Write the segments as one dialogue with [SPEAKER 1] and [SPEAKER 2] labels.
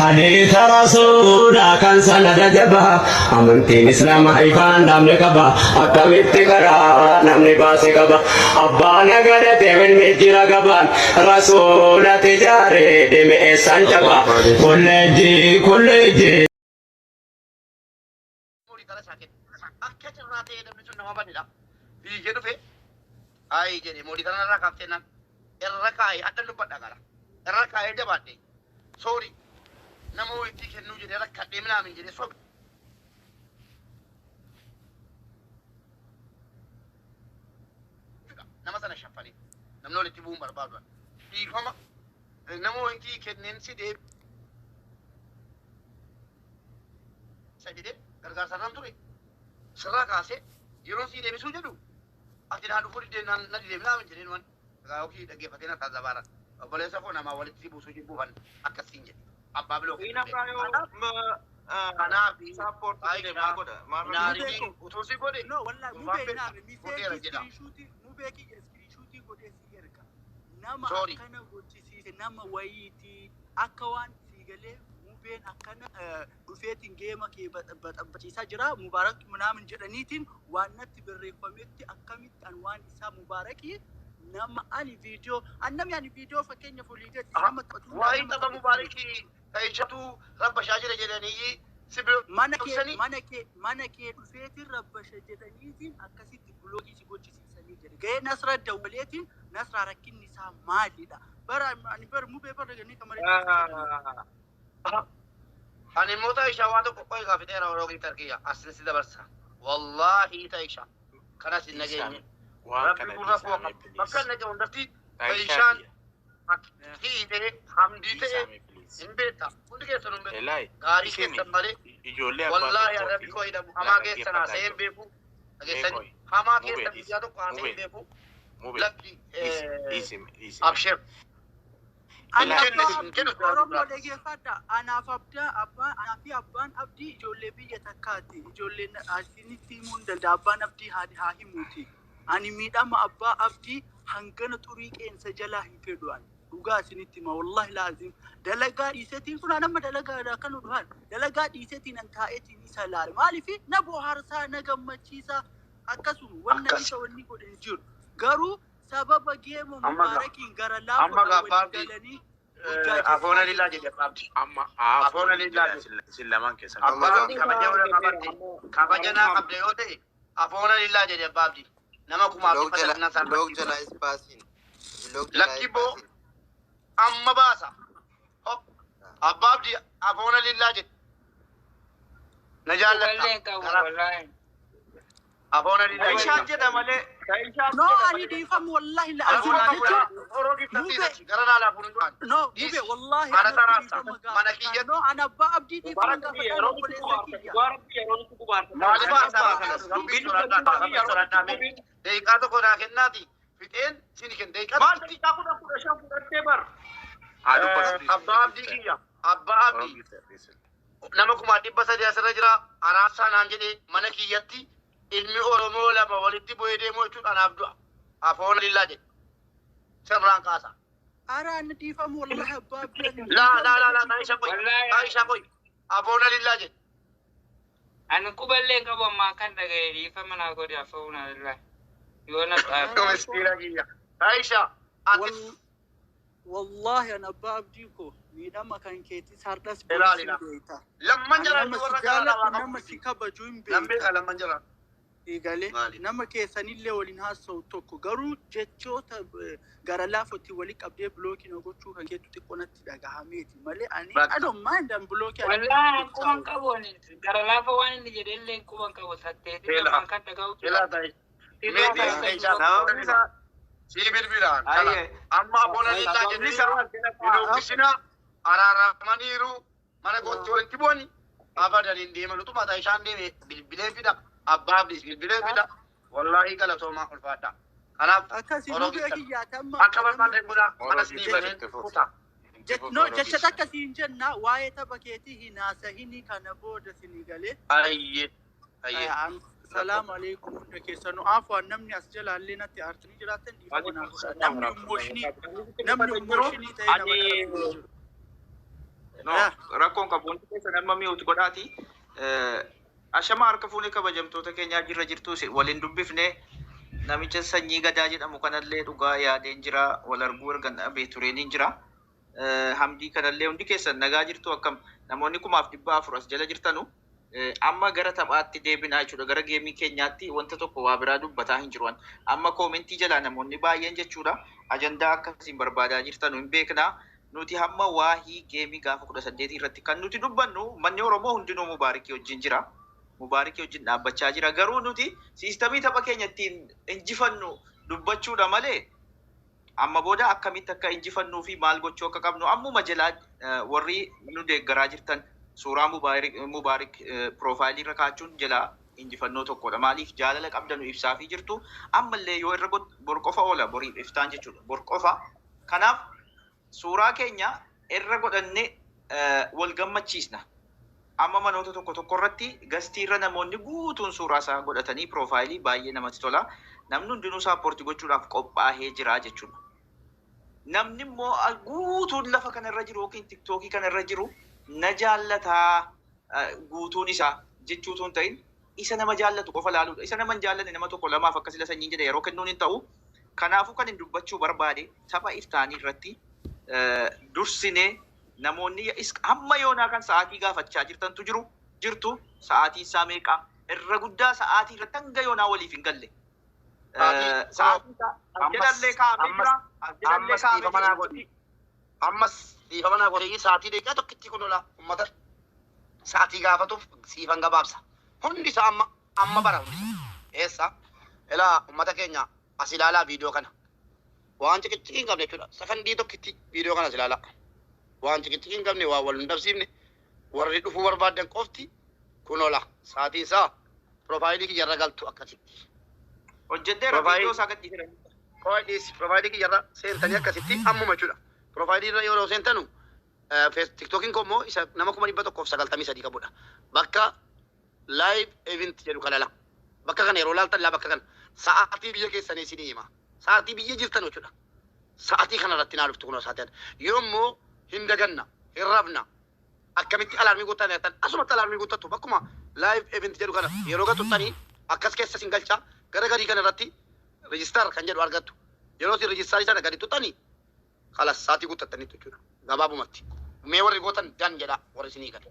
[SPEAKER 1] Hadiisa Rasuulaa kan sanada jabaa amantiin Islaamaa ifaan dhaabne qaba akkamitti karaa namni baase qaba abbaa nagadate ilmi jira gabaan Rasuulati jaaree deeme eessaan caba kolleejjii kolleejjii.
[SPEAKER 2] Horii dhala isaa kenna. Akka carraa ta'ee namni sun nama banedha. Fiigee dhufe ayi jedhe moorii kana irraa kaaftee naan irra kaa'ee adda dubbadha gara. Irra kaa'ee jabaadhe. Soori nama wayitii kennuu jedhee rakkadhee minaamin jedhee sobe. Nama sana shaffanee namni walitti bu'uun barbaadu. Dhiifama nama wayitii kenneen si deebi. Isa jedhee gargaarsa irraan ture sirraa kaasee yeroon sii deebisuu jedhu ati naa dhufuu diddee naan na didee minaamin jedhee numan egaa yookiin dhaggeeffatee na taazabaara obboleessa koo namaa walitti si buusuu jibbuufan akkas siin jedhe abbaa biloo
[SPEAKER 3] Inni abbaa yoo
[SPEAKER 2] kanaaf kanaaf
[SPEAKER 3] saappoortii godhe maal godha? Maal
[SPEAKER 2] hin
[SPEAKER 3] rakkoo?
[SPEAKER 2] aarinii utuu si godhe
[SPEAKER 4] No, wallahi
[SPEAKER 2] gurbaan
[SPEAKER 4] mubee hin
[SPEAKER 2] beekta
[SPEAKER 4] aarre.
[SPEAKER 2] godheera
[SPEAKER 4] Miseejii
[SPEAKER 2] jedha
[SPEAKER 4] iskiriishuutii mubee kiyya iskiriishuutii godhee si erga. Nama
[SPEAKER 2] Sorry.
[SPEAKER 4] akkana gochisiise nama wayiitii akka waan sii galee mubeen akkana dhufeetiin geema kee baxabbaciisaa jira Mubaarak minaamin jedhaniitiin waan natti barreeffametti akkamitti an waan isaa Mubaarakii nama ani viidiyoo an namni ani viidiyoo fakkeenyaaf olii gadi nama taphatu hundaa
[SPEAKER 2] Waa'ee
[SPEAKER 4] nama
[SPEAKER 2] tapha
[SPEAKER 4] taphatu hin beeku.
[SPEAKER 2] Mubaarikii ta'ishatu rabbashaa jira jedhanii si
[SPEAKER 4] Mana kee
[SPEAKER 2] beeksisanii
[SPEAKER 4] mana kee mana kee dhufeetiin rabbasha jedhaniitiin akkasitti bulookii si gochisiisanii jedhe. Ga'ee Nasra dawwaleetiin Nasraa rakkinni isaa maalidha? Bara ani bara mubee bara ganii kamareetti jedhama.
[SPEAKER 2] Ani immoo Taisha waan tokko qoy gaafiteera yeroo gitar kiyya asin si dabarsa. Wallaahi Taisha kanas hin
[SPEAKER 5] Dhiisaa
[SPEAKER 2] nageenye.
[SPEAKER 5] waan
[SPEAKER 2] Rabbi
[SPEAKER 5] kana
[SPEAKER 2] gurra koo
[SPEAKER 5] dhiisaa mee
[SPEAKER 2] qaba.
[SPEAKER 5] please.
[SPEAKER 2] Bakka inni hundatti
[SPEAKER 5] Taayishaa
[SPEAKER 2] Taishaan
[SPEAKER 5] kiyya
[SPEAKER 2] fakkii ta'e hamdii ta'e
[SPEAKER 5] dhiisaa mee please.
[SPEAKER 2] hin beekta. Hundi keessan hin beektu.
[SPEAKER 5] Elaayi
[SPEAKER 2] Gaarii
[SPEAKER 5] isin
[SPEAKER 2] keessan malee
[SPEAKER 5] ijoollee abbaa
[SPEAKER 2] wallaahi
[SPEAKER 5] tokkoo
[SPEAKER 2] rabbi
[SPEAKER 5] fi
[SPEAKER 2] koo hidhamu
[SPEAKER 5] na
[SPEAKER 2] hamaa keessan
[SPEAKER 5] dhaggeeffadhaa
[SPEAKER 2] haasa'ee hin
[SPEAKER 5] ijoollee.
[SPEAKER 2] beeku.
[SPEAKER 5] Mee
[SPEAKER 2] Dhageessanii
[SPEAKER 5] qoy
[SPEAKER 2] hamaa
[SPEAKER 5] mubee
[SPEAKER 2] keessan
[SPEAKER 5] dhiisi
[SPEAKER 2] guyyaa tokko haasa'ee
[SPEAKER 5] mubee
[SPEAKER 2] hin beeku.
[SPEAKER 5] mubee
[SPEAKER 2] Lakki
[SPEAKER 5] dhiisi dhiisi dhiisi mee.
[SPEAKER 2] abshir.
[SPEAKER 4] Ani
[SPEAKER 2] Hin
[SPEAKER 5] Elaayi
[SPEAKER 2] kenne
[SPEAKER 4] abbaa
[SPEAKER 2] hin
[SPEAKER 4] abdii
[SPEAKER 2] kennu siraa
[SPEAKER 4] Oromoo
[SPEAKER 2] duraa.
[SPEAKER 4] dhageeffadha. Anaaf abdaa abbaa anaa fi abbaan abdii ijoollee biyya takkaati. Ijoolleen asinitti himuu hin danda'a. Abbaan abdii haa haa himuuti. Ani miidhama abbaa abdii hangana xurii qeensa jalaa hin fedhu ani. Dhugaa isinitti hima wallahi laazim. Dalagaa dhiisetiin kun amma dalagaa akka nu dhufan. Dalagaa dhiisetiin an taa'etiin isa laala. Maaliif na bohaarsaa na gammachiisaa akkasuma wanna
[SPEAKER 2] Akkas.
[SPEAKER 4] isa wanni godhe hin jiru. Garuu sababa geema
[SPEAKER 2] Amma gaa
[SPEAKER 4] Mubaarakiin gara
[SPEAKER 2] amma
[SPEAKER 4] laafoodhaan
[SPEAKER 2] gaa abbaa
[SPEAKER 4] walii
[SPEAKER 2] abdii
[SPEAKER 4] galanii
[SPEAKER 2] afoona
[SPEAKER 4] burjaajessaa
[SPEAKER 2] lillaa
[SPEAKER 4] jiru.
[SPEAKER 2] jedhe abbaa abdii.
[SPEAKER 5] Amma aafu
[SPEAKER 2] Afoona
[SPEAKER 5] waliin
[SPEAKER 2] lillaa
[SPEAKER 5] jedha
[SPEAKER 2] jedhe.
[SPEAKER 5] isin lamaan keessan.
[SPEAKER 2] Abbaa
[SPEAKER 3] Amma
[SPEAKER 2] abdii kabaja
[SPEAKER 3] gaa
[SPEAKER 2] warra qabatti kabaja naa qabda yoo ta'e afoona lillaa jedhe abbaa abdii. Nama kumaaf
[SPEAKER 6] Vlog
[SPEAKER 2] dhibba
[SPEAKER 6] jala
[SPEAKER 2] sadii na
[SPEAKER 6] vlog
[SPEAKER 2] saalfachiisa.
[SPEAKER 6] jala ispaasiin. Vlog jala
[SPEAKER 2] Lakki boo
[SPEAKER 6] ispaasiin.
[SPEAKER 2] amma baasa. Hop abbaa abdii afoona lillaa jedhe. Na jaallatta.
[SPEAKER 7] Quballee hin qabu
[SPEAKER 2] Kanaaf
[SPEAKER 7] wallaahi.
[SPEAKER 2] afoona lillaa jedhe.
[SPEAKER 3] Taishaan jedha malee. Taishaan
[SPEAKER 4] No,
[SPEAKER 3] jedha
[SPEAKER 4] ani
[SPEAKER 3] malee.
[SPEAKER 4] dhiifamu wallahi la'azim
[SPEAKER 2] Afoona
[SPEAKER 4] jechuun
[SPEAKER 2] fuula oroo
[SPEAKER 4] mube
[SPEAKER 2] giftattiisa gara laalaa fuula duraan.
[SPEAKER 4] no mube
[SPEAKER 2] Dhiisi.
[SPEAKER 4] wallahi
[SPEAKER 2] Mana
[SPEAKER 4] anatti
[SPEAKER 2] saraarsa.
[SPEAKER 4] dhiifama
[SPEAKER 2] Mana
[SPEAKER 4] gaafadha.
[SPEAKER 2] kiyyatti.
[SPEAKER 4] No, ana abbaa abdii dhiifama
[SPEAKER 3] Mubarak
[SPEAKER 4] gaafadha
[SPEAKER 3] yeroo nuti
[SPEAKER 4] obboleessa
[SPEAKER 3] gubaarta.
[SPEAKER 4] kiyya.
[SPEAKER 3] Dhugaa rabbi yeroo nuti gubaarta.
[SPEAKER 2] Maaliif
[SPEAKER 4] Ana
[SPEAKER 2] haasaa
[SPEAKER 4] abbaa
[SPEAKER 2] kana?
[SPEAKER 4] abdii
[SPEAKER 2] Rabbii
[SPEAKER 3] Dubbiin
[SPEAKER 2] sodaadhaa.
[SPEAKER 3] dubbachuu
[SPEAKER 2] Rabbii
[SPEAKER 3] yeroo
[SPEAKER 2] sodaadhaa
[SPEAKER 3] nuti
[SPEAKER 2] mee.
[SPEAKER 3] gubin.
[SPEAKER 2] Daqiiqaa tokko naa kennaati. Fixeen sini kenna. Daqiiqaa
[SPEAKER 3] Maal
[SPEAKER 2] tokkotti
[SPEAKER 3] daqiiqaa 10 15 fudhattee bar.
[SPEAKER 5] Haa dubbatu dhiisi
[SPEAKER 2] abbaa abdii kiyya. Abbaa
[SPEAKER 5] Oroo
[SPEAKER 2] abdii.
[SPEAKER 5] giifte dhiisi.
[SPEAKER 2] Nama 300,000 asirra jira. Araarsaa naan jedhee mana kiyyatti ilmi Oromoo lama walitti bu'ee deemuu jechuun anaaf du'a. Afoona lillaa jedhe. Sirraan kaasa.
[SPEAKER 4] Ara ani dhiifamu wallahi abbaa abdii ani
[SPEAKER 2] Laa
[SPEAKER 4] viidiyoo
[SPEAKER 2] laa laa laa
[SPEAKER 4] natti
[SPEAKER 2] Taayishaa qoy.
[SPEAKER 7] Wallaahi
[SPEAKER 2] Taayishaa qoy. Afoona lillaa jedhe.
[SPEAKER 7] ani quballee hin qabu ammaa kan dhagaye dhiifama naa godhi afoona lillaahi. Yoo na xaafe.
[SPEAKER 2] Miskiina kiyya. Taayishaa atis
[SPEAKER 4] Wallahi an abbaa abdii koo miidhama kan keetis hardhas boris
[SPEAKER 2] ilaali
[SPEAKER 4] hin
[SPEAKER 2] laa.
[SPEAKER 4] beekta.
[SPEAKER 2] Lamman
[SPEAKER 4] An
[SPEAKER 2] jala
[SPEAKER 4] nama si
[SPEAKER 2] warra garaa
[SPEAKER 4] jaaladhu
[SPEAKER 2] lawaa
[SPEAKER 4] nama
[SPEAKER 2] qabu
[SPEAKER 4] si
[SPEAKER 2] miti.
[SPEAKER 4] kabaju hin
[SPEAKER 2] Nan
[SPEAKER 4] beekta.
[SPEAKER 2] beeka lamman jala.
[SPEAKER 4] Eegalee
[SPEAKER 2] Maali?
[SPEAKER 4] nama keessanillee waliin haasa'u tokko garuu jechoota gara laafotti walii qabdee bilookii na gochuu kan keetu xiqqoo natti dhagahameeti malee ani I
[SPEAKER 2] Bakka.
[SPEAKER 4] don't mind an bilookii ani
[SPEAKER 7] Wallaahi an quban
[SPEAKER 4] gochaa
[SPEAKER 7] qabu ani gara laafa waan inni jedhe illee quban qabu saddeetiin
[SPEAKER 2] Ilaa.
[SPEAKER 7] ammaan kan dhaga'u jira.
[SPEAKER 2] Ilaa ta'i.
[SPEAKER 7] Sirraa
[SPEAKER 2] Mee
[SPEAKER 7] kaasa
[SPEAKER 2] Taayishaa.
[SPEAKER 3] Sababni isaa
[SPEAKER 2] Sii bilbilaan. Kala.
[SPEAKER 3] ayyee.
[SPEAKER 2] Amma afoona lillaa
[SPEAKER 3] Sababni
[SPEAKER 2] jedhanii
[SPEAKER 3] isaa
[SPEAKER 2] hin uffisina araaramaniiru mana kootti walitti bu'ani abadan hin deeman utuma Taayishaan deeme bilbilee fida abbaa abdiis bilbilee fida wallaahi galatoomaa ulfaadha. Kanaaf
[SPEAKER 4] Akkasi
[SPEAKER 2] oroo
[SPEAKER 4] mubee
[SPEAKER 2] giftan
[SPEAKER 4] kiyya atamma
[SPEAKER 2] akka
[SPEAKER 4] atamma
[SPEAKER 2] barbaadde godhaa
[SPEAKER 5] Oroo
[SPEAKER 2] mana sinii
[SPEAKER 5] giifte
[SPEAKER 2] baneen
[SPEAKER 5] itti fufi.
[SPEAKER 2] kutaa.
[SPEAKER 5] Itti fufi
[SPEAKER 4] no
[SPEAKER 5] oroo
[SPEAKER 4] jecha
[SPEAKER 5] giifte.
[SPEAKER 4] takka siin jenna waa'ee tapha keetii hin haasahini kana booda sinii galee.
[SPEAKER 2] Ayyee ayyee
[SPEAKER 4] Salaamu alaikum hunda keessanuu afwan namni as jalaallee natti aartanii jiraattan dhiifama naa godhaa. Namni immooshinii namni immooshinii ta'ee nama
[SPEAKER 3] Ani
[SPEAKER 4] dabarsu hin jiru.
[SPEAKER 3] No, rakkoon qabu hundi keessan amma mute godhaati. Ashama harka fuunee kabajamtoota keenyaa jirra jirtu waliin dubbifne namicha sanyii gadaa jedhamu kanallee dhugaa yaadeen jira, wal arguu ergan dhabee tureeniin jira. Hamdii kanallee hundi keessan nagaa jirtu? Akkam namoonni 4,400 as jala jirtanu? Amma gara taphaatti deebinaa jechuudha, gara game keenyaatti. Wanta tokko waa biraa dubbataa hin jiru. Amma comment jalaa namoonni baay'een jechuudha ajandaa akkasiin barbaadaa jirtanu hin beeknaa. Nuti hamma waahii game gaafa 18 irratti kan nuti dubbannu, manni Oromoo hundinuu Mubaarikii wajjin jira. Mubaarikii wajjin dhaabbachaa jira. Garuu nuti system tapha keenya ittiin injifannu dubbachuudha malee, amma booda akkamitti akka injifannuu fi maal gochuu akka qabnu ammuma jalaa warri nu deeggaraa jirtan suuraa Mubaarik profile irra kaa'achuun jalaa injifannoo tokkodha. Maaliif jaalala qabdanu ibsaafii jirtu. Ammallee yoo irra bor qofa oola, boriif iftaan jechuudha. Bor qofa. Kanaaf suuraa keenya irra godhanne wal gammachiisna. Amma manoota tokko tokko irratti guest irra namoonni guutuun suuraa isaa godhatanii profile baay'ee namatti tola. Namni hundinuu support gochuudhaaf qophaa'ee jira jechuudha. Namni immoo guutuun lafa kanarra jiru yookiin TikTokii kanarra jiru na jaallataa guutuun isaa jechuutu hin ta'in, isa nama jaallatu qofa laaluudha. Isa nama hin jaallanne nama tokko lamaaf akka sila sanyiin jedhe yeroo kennuun hin ta'u. Kanaafuu kan hin dubbachuu barbaade, tapha iftaanii irratti dursinee namoonni hamma yoonaa kan sa'aatii gaafachaa jirtantu jiru jirtu, sa'aatiin isaa meeqa, irra guddaa sa'aatii irratti hanga yoonaa waliif hin galle. Sa'aatiin isaa as jedhallee kaa'amee jira. As jedhallee
[SPEAKER 2] Ammas
[SPEAKER 3] kaa'amee
[SPEAKER 2] dhiifama naa
[SPEAKER 3] jira.
[SPEAKER 2] godhi. Ammas dhiifama naa godhi. Sa'aatii daqiiqaa tokkitti kun ola uummata sa'aatii gaafatuuf siifan gabaabsa. Hundi isaa amma amma bara hundi isaa. Eessa? Ilaa uummata keenya, as ilaalaa viidiyoo kana. Waan ciqicciqii hin qabne jechuudha. Sakandii tokkitti viidiyoo kana as ilaalaa. Waan ciqicciqii hin qabne, waan wal hin dhabsiifne, warri dhufuu barbaadan qofti kun ola. Sa'aatiin isaa profile kiyyarra galtu akkasitti.
[SPEAKER 3] Hojjedheera viidiyoo isaa gadhiiseera.
[SPEAKER 2] Qo'adhiis profile kiyyarra seentanii akkasitti ammuma jechuudha. Profile irra yeroo seentanu, TikTokiin koo immoo isa nama 193,000 qabudha. Bakka live event jedhu kana la. Bakka kana yeroo laaltan laa, bakka kana sa'aatii biyya keessanii isinii hima. Sa'aatii biyya jirtan jechuudha. Sa'aatii kana irratti naa dhuftu, kunoo sa'aatii kana. Yoo immoo hin daganna, hin rafna, akkamitti alarm guuttan jettan, asumatti alarm guuttattu. Bakkuma live event jedhu kana yeroo gatuttanii akkas keessa isin galcha, gara gadii kana irratti register kan jedhu argattu. Yeroo isin register sana gadi tuttanii, kalas sa'aatii guuttattaniitu jechuudha. Gabaabumatti. Mee warri gootan dan jedha, warri isinii gale.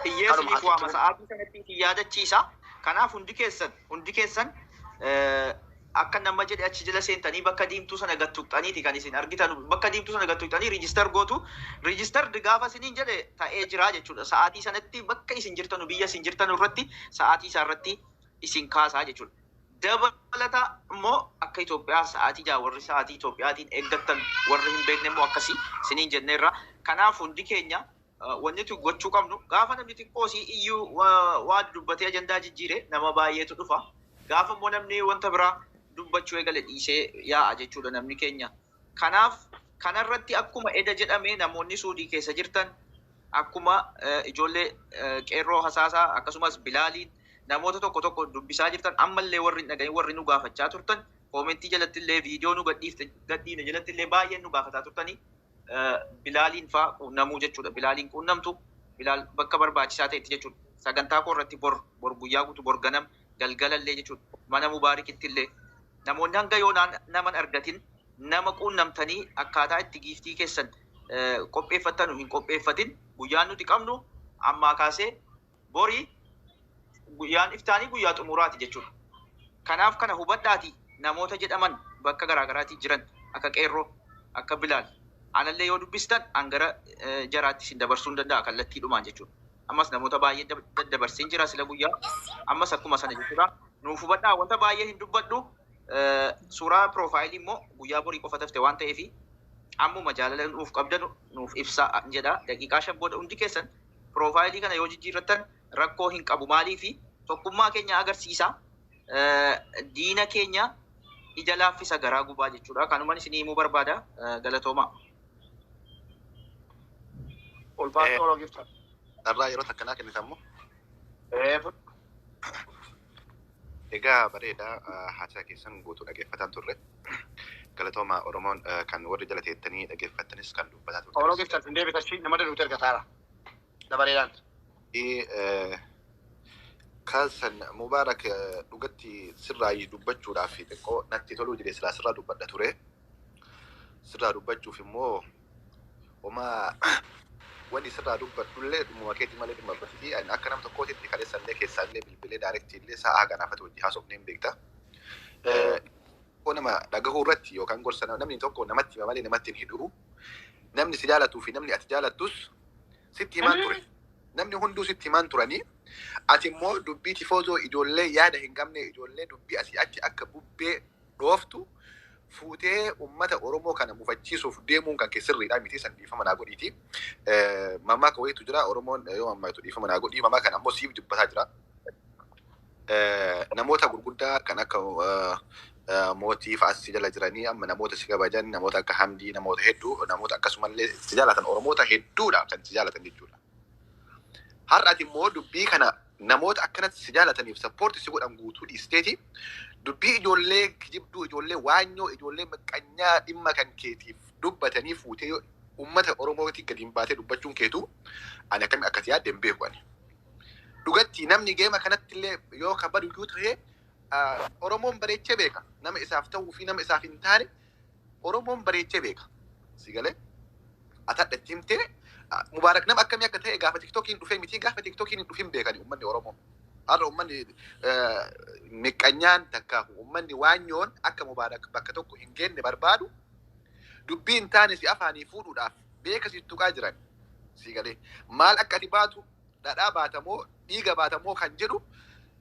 [SPEAKER 3] Hiyyeessi
[SPEAKER 2] Kanuma
[SPEAKER 3] ni waama
[SPEAKER 2] asitti.
[SPEAKER 3] Sa'aatii sanatti isin yaadachiisa. Kanaaf hundi keessan akka nama jedhe achi jala seentanii bakka diimtuu sana gad tuqxaniiti kan isin argitan. Bakka diimtuu sana gad tuqxanii register gootu. Register gaafa isiniin jedhe ta'ee jira jechuudha. Sa'aatii sanatti bakka isin jirtanu, biyya isin jirtanu irratti sa'aatii isaa irratti isin kaasaa jechuudha. Dabalata immoo akka Itoophiyaa sa'aatii 6, warri sa'aatii Itoophiyaatiin eeggattan, warri hin beekne immoo akkasii isiniin jenneerra. Kanaaf hundi keenya wanni nuti gochuu qabnu, gaafa namni xiqqoo sii iyyuu waa dubbatee ajandaa jijjiire nama baay'eetu dhufa. Gaafa immoo namni wanta biraa dubbachuu eegale dhiisee yaa'a jechuudha namni keenya. Kanaaf kanarratti akkuma eda jedhame, namoonni Suudii keessa jirtan akkuma ijoollee qeerroo hasaasaa akkasumas Bilaaliin namoota tokko tokko dubbisaa jirtan, ammallee warri hin dhagahin, warri nu gaafachaa turtan, comment jalatti illee, viidiyoo nu gadhiifne jalatti illee baay'een nu gaafataa turtanii, Bilaaliin faa quunnamuu jechuudha. Bilaaliin quunnamtu, Bilaal bakka barbaachisaa ta'etti jechuudha. Sagantaa koo irratti bor bor guyyaa guutuu, bor ganam galgalallee jechuudha. Mana Mubaarikitti illee namoonni hanga yoonaan naman argatin, nama quunnamtanii akkaataa itti gift keessan qopheeffattanu hin qopheeffatin, guyyaan nuti qabnu ammaa kaasee borii guyyaan iftaanii guyyaa xumuraati jechuudha. Kanaaf kana hubadhaati, namoota jedhaman bakka garaagaraatii jiran akka qeerroo, akka Bilaal anallee yoo dubbistan an gara jaraatti isin dabarsuu hin danda'a kallattiidhumaan jechuudha. Ammas namoota baay'ee daddabarsiin jira sila guyyaa ammas akkuma sana jechuudha. Nuuf hubadhaa, wanta baay'ee hin dubbadhu. Suuraa profile immoo guyyaa borii qofa tafte waan ta'eefi ammuma jaalala nuuf qabdanu nuuf ibsaa jedha. Daqiiqaa 5 booda hundi keessan profile kana yoo jijjiirrattan rakkoo hin qabu. Maaliifi tokkummaa keenya agarsiisa. Diina keenya ija laaffisa, garaa gubaa jechuudha. Kanuman isinii himuu barbaada. Galatoomaa.
[SPEAKER 2] Ulfaatu Oromoo gifta.
[SPEAKER 5] Carraa yeroo takkanaa kennitammoo.
[SPEAKER 2] Ee.
[SPEAKER 5] Egaa bareedaa haasaa keessan guutuu dhaggeeffataan turre. Galatooma Oromoon kan warri jala teettanii dhaggeeffattanis kan dubbataa
[SPEAKER 2] Oromoo
[SPEAKER 5] turtanis.
[SPEAKER 2] keessan hin deebitachi nama daluutu erga taara. Dabareedhaan.
[SPEAKER 5] Kaasan Mubaarak dhugatti sirraa dubbachuudhaaf xiqqoo natti toluu jedhee silaa sirraa dubbadha ture. Sirraa dubbachuuf immoo homaa wanni sirraa dubbadhullee dhimma keetii malee dhimma biraatii. Ani akka nama tokkootitti kaleessallee keessaallee bilbilee direct illee sa'aa kanaafatu hojii haasofnee hin beekta. Tokko nama dhagahuu irratti yookaan gorsa namni tokko namatti hima malee namatti hin hidhu. Namni si jaalatuu fi namni ati jaalattus sitti himaan ture. Namni hunduu sitti himaan turanii. Ati immoo dubbii tifoozoo ijoollee yaada hin qabne, ijoollee dubbii asii achi akka bubbee dhooftu fuutee uummata Oromoo kana mufachiisuuf deemuun kan kee sirriidha miti, san dhiifama naa godhiiti. Mammaa ka wayiitu jira, Oromoon yoo mammaatu dhiifama naa godhii, mammaa kana ammoo siif dubbataa jira. Namoota gurguddaa kan akka mootii fa'aas si jala jiranii, amma namoota si kabajan, namoota akka Hamdii, namoota hedduu, namoota akkasumallee si jaalatan, Oromoota hedduudha kan si jaalatan jechuudha. Har'a ati immoo dubbii kana namoota akkanatti si jaalataniif support si godhan guutuu dhiisteeti dubbii ijoollee kijibduu, ijoollee waanyoo, ijoollee maqqanyaa dhimma kan keetiif dubbatanii fuutee uummata Oromootii gadi hin baatee dubbachuun keetu ani akkami akkati yaadde hin beeku ani. Dhugatti namni game kanatti illee yoo kabadu iyyuu ta'e Oromoon bareechee beeka. Nama isaaf ta'uu fi nama isaaf hin taane Oromoon bareechee beeka. Si galee? Ati hadha itti himtee Mubaarak nama akkamii akka ta'e gaafa TikTokiin dhufee miti, gaafa TikTokiin hin dhufin beekani uummanni Oromoo. Har'a uummanni miqqanyaan takka uummanni waanyoon akka Mubaarak bakka tokko hin geenne barbaadu dubbii hin taane si afaanii fuudhuudhaaf beeka si tuqaa jiran. Si galee? Maal akka ati baatu, dhadhaa baatamoo dhiiga baatamoo kan jedhu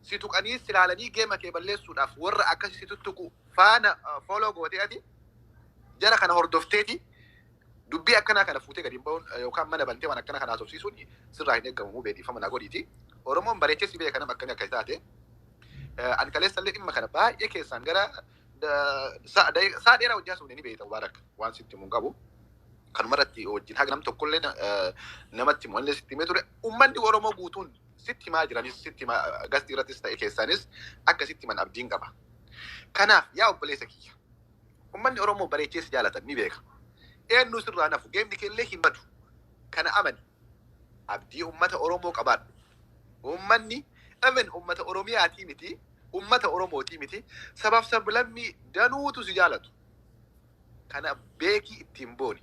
[SPEAKER 5] si tuqanii si ilaalanii game kee balleessuudhaaf warra akkasii si tuttuqu faana follow gootee ati jara kana hordofteeti dubbii akkanaa kana fuutee gadi hin ba'uun yookaan mana bantee waan akkana kana haasofsiisuun sirraa hin eeggamu, beeksifama naa godhiiti. Oromoon bareechee si beeka nama akkamii akka taate. Ani kaleessallee dhimma kana baay'ee keessaan gara sa'a dheeraa hojii haasofne ni beekta, Mubaarak, waan sitti himuun qabu. Kanumarratti wajjin haga nam tokkollee namatti himu illee sitti himee ture. Uummanni Oromoo guutuun sitti himaa jiranis, sitti himaa gastii irrattis ta'e keessaanis akka sitti himan abdiin qaba. Kanaaf yaa obboleessa kiyya, uummanni Oromoo bareechee si jaalatan ni beeka. Eenyu sirraa nafu gameni keellee hin badu. Kana amani. Abdii uummata Oromoo qabaadhu. Uummanni even uummata Oromiyaatii miti, uummata Oromootii miti, sabaaf sablammii danuutu si jaalatu. Kana beekii ittiin booni.